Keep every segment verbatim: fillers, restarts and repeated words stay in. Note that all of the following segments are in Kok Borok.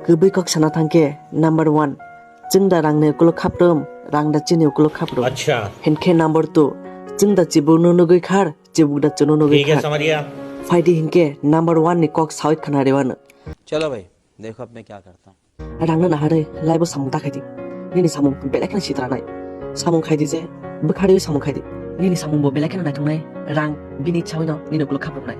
Kwbwi kok sana thangkhe, number one, chwng da rangni ukuluk khaprum, rang da chini ukuluk khaprum. Acha. Hinkhe number two, chwng da chibukno nugwi khar, chibuk da chwngno nugwi ठीक है, khar. समझ गया। Phaidi hinkhe number one ni kok sawi khna rewano. चलो भाई, देखो अब मैं क्या करता हूँ। Rangno naharwi laibo samung ta khaidi. Nini samung belai kheno sitranai. Samung khaidi je, bwkharwi samung khaidi. Nini samungbo belai kheno naithoknai. Rang bini chawino nini ukuluk khaprumnai.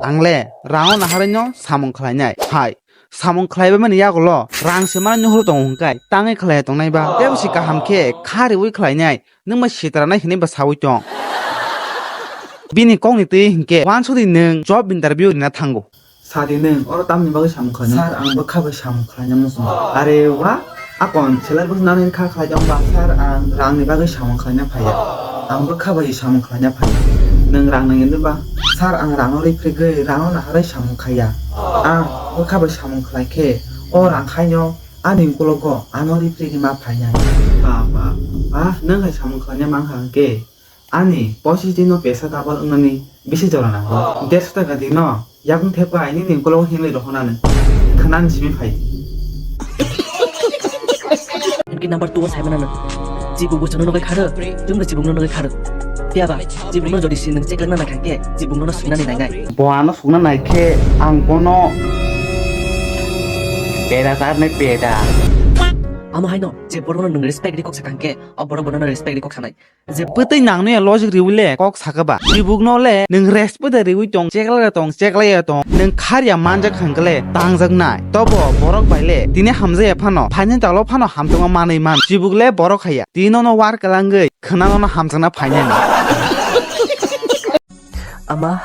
Ang le rangno naharwino samung khlainai. Hai, samung khlaibai mani yagulo rang se mano nuhur tongo hwnkhai tangwi khlai tongnai ba. Tei bwsi kaham khe kha riwi khlainai. Nwng bai sitranai hinwi ba sawi tong. Bini kokni twi hinkhe wansukdi nwng job interview rina thango. Sadi nwng oro tamni bagwi samung khlainai? Sir, ang bwkha bai samung khlaina muchungo. Are wa, akon selai bwsnani kha khlai tong ba? Sir, ang rangni bagwi samung khlaina phaiya. Ang bwkha bai samung khlaina phaiya. Nwng rang nangya de ba? Sir, ang rangno riphrigwi, rangno naharwi samung khaiya. Ang bwkha bai samung khlai khe, o rang khaino ani ukologo ano riphrigwi ma phainai. Ba, ba, ba, nwng hai samung khlaina mankha hwnkhe, ani pochis dino pesa double wngnani bisi jora nango. Derso taka dino yakung thepka ai nini ukolog hinwi rohonani khwnani simi phai. Hwnkhe number two o sai manano. Chibuk bwsano nugwi kharo, chwngno chibukno nugwi kharo. Phiya ba, chibukno jodi si nwng cheklangna naikha khe, chibukno no swngnani nainai. Bo ano sungna naikhe ang bono peda tarnai peda. Amo haino, je borokno nwng respect ri kok sakha khe, o borok bono respect ri kok sanai. Je bwtwi nangno ya logic riwi le kok saka ba. Chibukno le nwng respect da riwi tong, cheklai ya tong, cheklai ya tong. Nwng kharya manjak hwnkhe le tangjaknai. Tobo borok bai le tini hamjaya phano, phaini talo phano hamjakma manwi man. Chibuk le borok haya. Tini nono war kwlangwi khwnano no hamjakna phainani. Ama,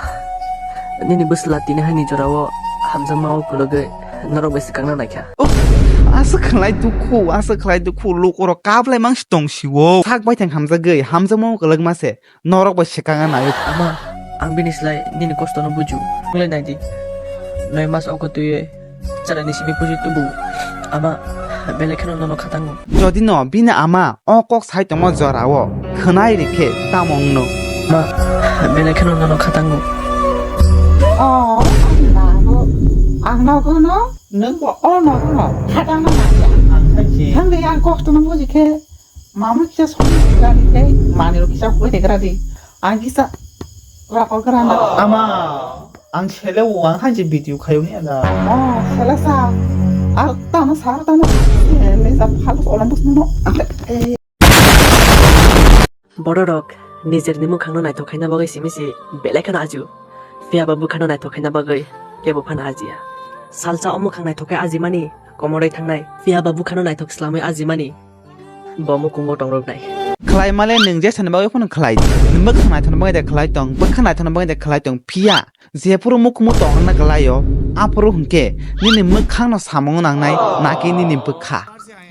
nini bwsla tini haini jorao hamjakma o kwlwgwi norok bai swkangna naikha. Uff, aswk khlai dukhu, aswk khlai dukhu, lukurok kaplai mang si tong sio. Sak baithang hamjagwi, hamjakma o kwlwgma se, norok bai swkangna naio. Ama, ang bini slai nini kostono buju. Wngwi naidi, noi mas oko twiwi. Chwraini simi puji tubu. Ama, belai kheno nono khatango. Jodi no bini ama o kok sai tongma jorao khwnai rikhe tamo wngno? Ma, belai kheno nono khatango. O, ang nogo no, nwngbo o nogo no khatangma nangya. Thangdi ang kostono buji khe. Mama kisa songni gradi tei maniro kisa hoi de gradi. Ang kisa rakol grana. Ama, ang sele o ang hanji video khayung ya da. Oh, sele sa. Ar tamo sar tamo sele sa phalu olam bus no. Bororok nijerni mwkhangno naithok khaina bagwi simi si belai kheno aju. Phiya ba bwkhano naithok khaina bagwi kebo phano ajiya. Salsa o mwkhang naithok khe ajimani komorwi thangnai. Phiya ba bwkhano naithok slamwi ajimani Bo mukungo tongroknai. Khlai male nwng jesani bagwi phano khlai. Nwng bwkha naithokna bagwi de khlai tong, bwkha naithokna bagwi de khlai tong. Phiya jephuru mukumu tongrokna kwlaio, aphuru hwnkhe nini mwkhangno samung nangnai, naki nini bwkha.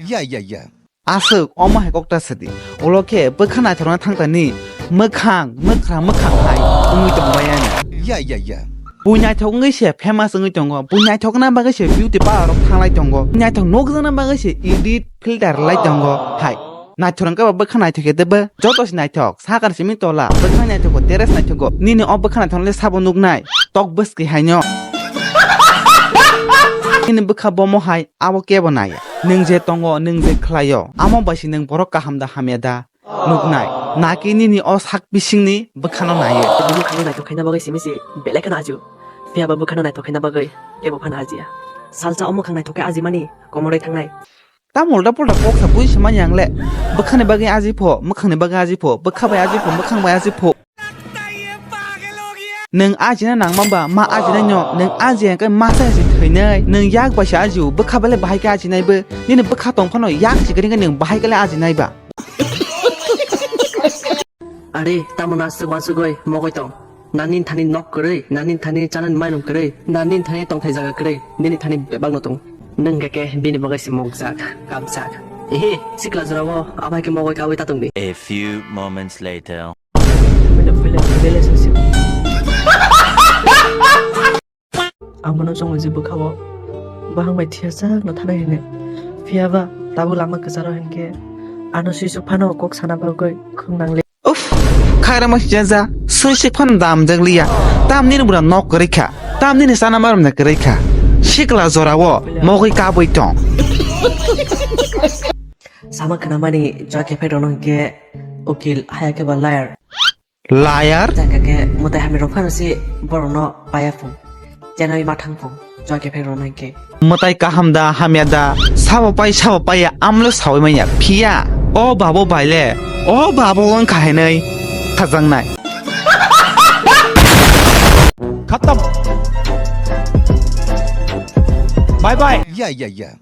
Ya, ya, ya. Aswk, omo hai kokta sadi. Ulo khe bwkha naithokna thangtani mwkhang, mwkhra mwkhang hai wngwi tongbai ani. Ya, ya, ya. Bui naithok wngwi se famous wngwi tongo, bui naithokna bagwi se beauty parlor rok thanglai tongo, naithok nukjakna bagwi se edit filter lai tongo hai. Naithok hwnkhe bo bwkha naithok khe tei bo joto se naithok, sakar simi tola bwkha naithogo, dress naithogo. Nini o bwkha naithokno le sabo nuknai tok bwskwi haino. Nini bwkha bomo hai abo kebo naiya. Nwng je tongo, nwng je khlaio, amo bai se nwng borok kaham da hamya da? Nuknai, naki nini o sak bisingni bwkhano naiwi. Bo mwkhangno naithok khaina bagwi simi si belai kheno aju. Phiya ba bwkhano naithok khaina bagwi kebo phano ajiya. Salsa o mwkhang naithok khe ajimani komorwi thangnai. Tamo ulta pulta kok sa bui se manya ang le. Bwkhani bagwi aji pho, mwkhangni bagwi aji pho, bwkha bai aji pho, mwkhang bai aji pho. Nwng ajina nangma ba ma ajinai no, nwng aji hwnkhe masa se thwinai, nwng yak bai se ajiu, bwkha bai le bahai khe ajinai bo, nini bwkha tong phano yak sikiri khe nwng bahai khe le ajinai ba. Are, tamo naswk wansugwi mogwi tong? Nani thani nok kwrwi, nani thani chanani mairum kwrwi, nani thani tongthai jaga kwrwi, nini thani bebak no tong. Nwng khe bini bagwi se mokjak, kapjak. Ehe, sikla jorao abai khe mogwi kawi ta tongdi. A few moments later. With a feeling of relationship. Ang bono chongo je bwkhao bahang bai thiyajak no thanai hwnwi. Phiya ba tabuk lama kwcharo hinkhe ano swisuk phano kok sana bagwi khung nang le. Uff, khairama sijaja, swisuk phano damjak liya. Tam nini bura nok kwrwi kha. Tam nini sana marum na kwrwi kha. sikla jorao mogwi kabwi tong. Sama khnamani jua kephek rokno hinkhe ukil haya khe ba liar. Liar? Jaka khe mwtai hamya rok phano si borokno paya phung. Janai ma thang phung jua kephek rokno hinkhe. Mwtai kaham da hamya da sabo pai sabo paiya amlo sawi manya phiya. O babo baile o babo wng kha hinwi khajaknai. Khatam. Bye bye. Yeah, yeah, yeah.